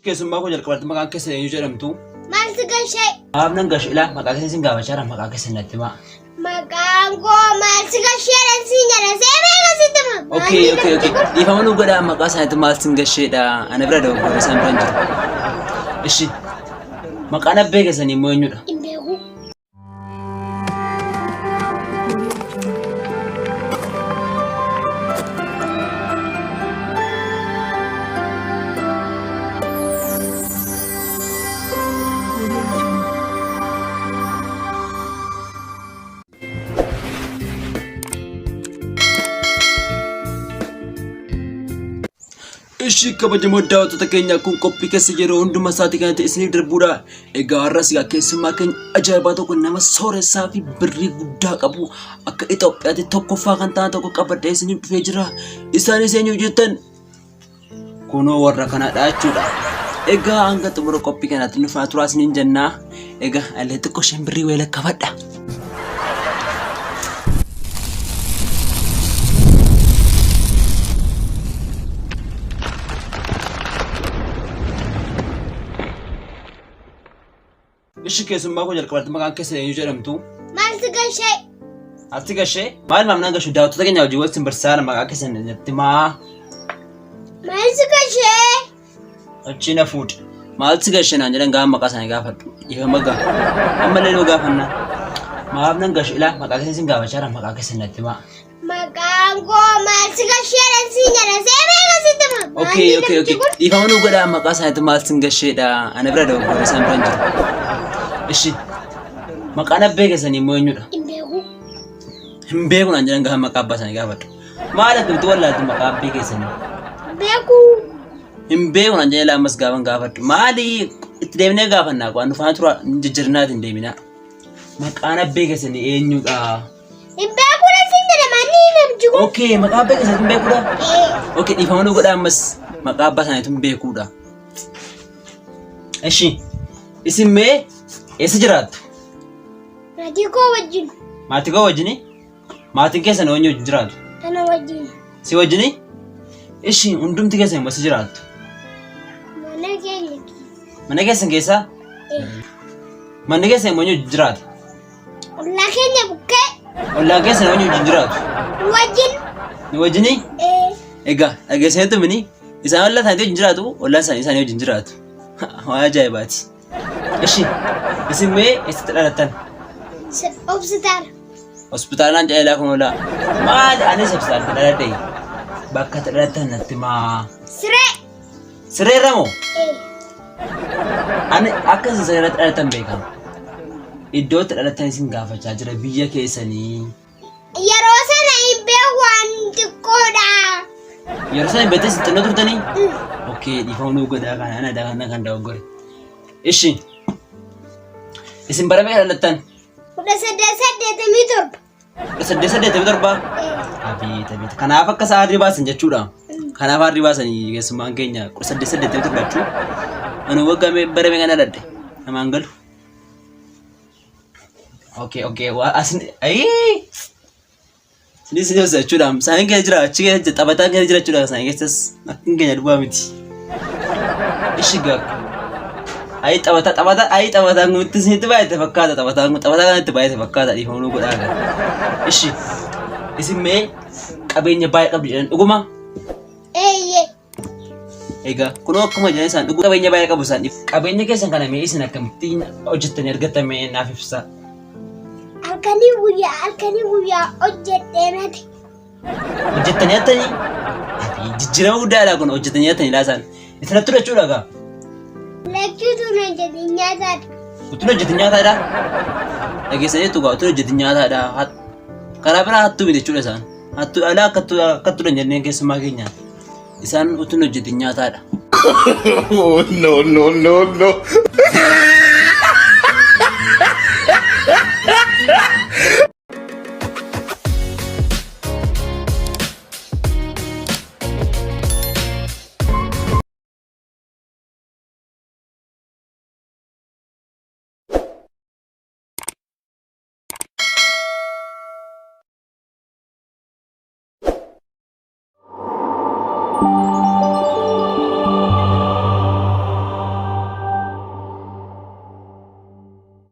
Keessummaa koo jalqabatti maqaan keessan eenyu jedhamtu? Maaltu gashee? Maaf nan gashu ilaa maqaa keessan sin gaafachaa jira maqaa keessan natti himaa. Maqaan koo maaltu gasheedha siin jedha see beeka sitti hima. Okay, okay, okay. Dhiifama nu godhaa maqaa isaaniitu maal sin gasheedha. Ana bira dogoggora isaan bira hin jiru. Ishi. Maqaan abbee keessanii immoo eenyudha? Hin beeku. Ishii kabajamoo daawwattoota keenya kun qophii keessa yeroo hundumaa isaatii kanatti isiniif darbuudha. Egaa har'as egaa keessummaa keenya ajaa'ibaa tokko nama sooressaa fi birrii guddaa qabu akka Itoophiyaatti tokkoffaa kan ta'an tokko qabadhee isiniif dhufee jira. Isaanis eenyu jettan kunoo warra kanadha jechuudha. Egaa hanga xumura qophii kanaatti nu faana turaa isiniin jennaa. Egaa illee xiqqoo isheen birrii wayii lakkafadha. Ishi keessummaa koo jalqabatti maqaan keessan eenyu jedhamtu? Maaltu gashee? Ati gashee? Maal maamnaan gashu daawwattoota keenya hojii waliin barsiisaa maqaa keessan natti maa Maaltu gashee? achi na fuudhe. Maaltu gashee naan jedhan gaafa maqaa isaanii gaafadhu. Dhiifama gaa. Ammallee nuu gaafannaa. Maaf nan gashu ilaa maqaa keessan sin gaafachaa jira maqaa keessan natti maa. Maqaan koo maaltu gasheedha siin jedha see beeka sitti hima. Okay, okay, okay. Dhiifama nuu godhaa maqaa isaaniitu maal sin gasheedha. Ana bira dogoggora isaan bira hin jiru. Ishi. Maqaan abbee keessanii immoo eenyudha? Hin beeku. Hin beeku naan jedhan gaafa maqaa abbaa isaanii gaafadhu. Maal akkamitti wallaaltu maqaa abbee keessanii? Beeku. Hin beeku naan jedhan ammas gaafan gaafadhu. Maali itti deemnee gaafannaa waan nu faana tura jijjiirnaati hin deeminaa. Maqaan abbee keessanii eenyudha? Hin beeku siin jedha manni namti kun. Okay, maqaa abbaa keessanii hin beekuudha? Ee. Okay, dhiifama nu godhaa ammas maqaa abbaa isaaniitu hin beekuudha. Ishi, isin mee eessa jiraattu? Maatii koo wajjin. Maatii koo wajjini? Maatiin keessan eenyu wajjin jiraatu? Ana wajjin. Si wajjini? Ishi, hundumti keessan immoo eessa jiraattu? Mana keenya keessa. Mana keessan keessaa? Ee. Manni keessan immoo eenyu wajjin jiraata? Ollaa keenya bukkee. Ollaan keessan eenyu wajjin jiraatu? Nu wajjin. Nu wajjini? Ee. Egaa dhageessaniitu mini isaan ollaa isaanii wajjin jiraatu ollaan isaanii isaanii wajjin jiraatu. Waan ajaa'ibaati. Ishi isin mee eessatti dhalattan? Hospitaala. Hospitaalaan jedhee kun oolaa. Maali anis hospitaalatti dhaladhe. Bakka itti dhalattan natti maa. Siree. Sireerra moo? Ee. Ani akka isin sireerratti dhalattan beekama. Iddoo itti dhalattan isin gaafachaa jira biyya keessanii. Yeroo sana hin beeku waan xiqqoodha. Yeroo sana beektan isin xinnoo turtanii? Okay, dhiifama nuu godhaa kana ana kana kan dogoggore. Ishi. Isin bara meeqa dhalattan? 1887. 1887? Abeet abeet. Kanaaf akka isaa aarrii baasan jechuudha. Kanaaf aarrii baasan keessummaan keenya 1887 jechuudha. Ani waggaa bara meeqa dhaladhe? Namaan galu. Okay, okay. Waa asin ayii. Sinis ni hojjeta jechuudha. Isaanii keessa jira, achi keessa jira, taphataa keessa jira jechuudha. Isaanii keessas akkin keenya duwwaa miti. Ishi gaa. Ayi taphataa, taphataa, ayi taphataan kun itti isinitti baay'ate fakkaata. Taphataan kun taphataa kanatti baay'ate fakkaata. Dhiifama nuu godhaa gaa. Ishi. Isin mee qabeenya baay'ee qabdu jedhan dhuguma? Eeyyee. Egaa kunoo akkuma jedhan isaan dhuguma qabeenya baay'ee qabu isaan dhiif. Qabeenya keessan kana mee isin akkamittiin hojjettanii argattan mee naaf ibsaa. Halkanii guyyaa hojjedhee nati. Hojjettanii hattanii? Jijjiirama guddaadha kun hojjettanii hattanii laasaan. Isin hattuu jechuudha gaa. Lachuutu na hojjetin nyaataadha. Utuun hojjetin nyaataadha. Dhageessaniitu gaa utuun hojjetin nyaataadha. Karaa biraa hattuu miti jechuudha isaan. Hattuu alaa akka hattuudha hin jenneen keessummaa keenyaan. Isaan utuun hojjetin nyaataadha. Oh, no, no, no, no.